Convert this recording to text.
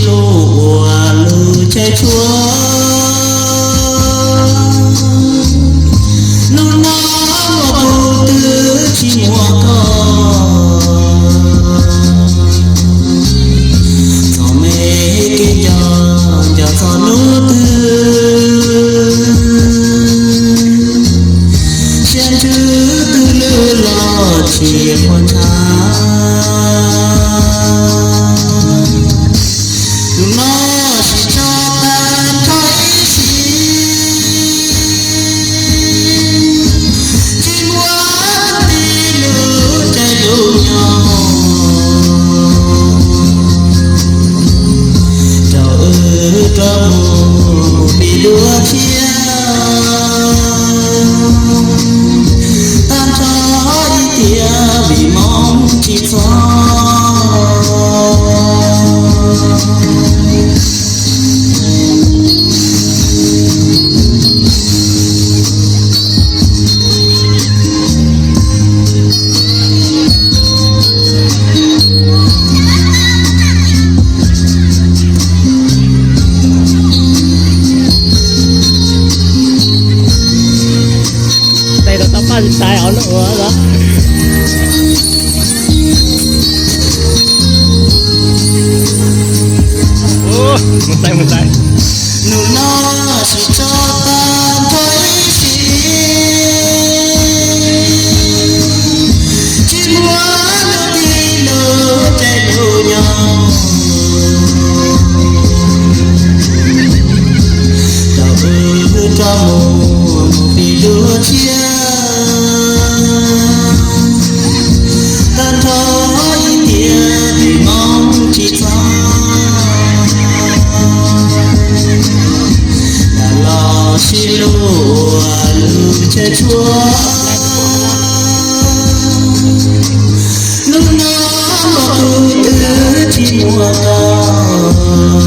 lub ua lub chaw tshuab. Hnub no muaj tus twg tsis muaj koj, txom me kev nco, nco txog hnub twg. Siab ntsws twg lwj los tsis quav ntshav. Tus no tsis tso tag nrho ib sim, tsis muaj tib lub caij lub nyoog rau wb rov mus mus pib dua tshiab. Tag nrho ib tiam vim hmoov tsis txog. Tes rau tau paj ntais os no. Mus tais, mus tais. Hnub no tsis tso tag nrho ib sim, tsis muaj lub tib lub caij lub nyoog rau wb rov mus mus pib dua tshiab. Tag nrho ib tiam vim hmoov tsis txog, lam los sib luag lub chaw tshuab. Hnub no muaj tus twg tsis muaj koj,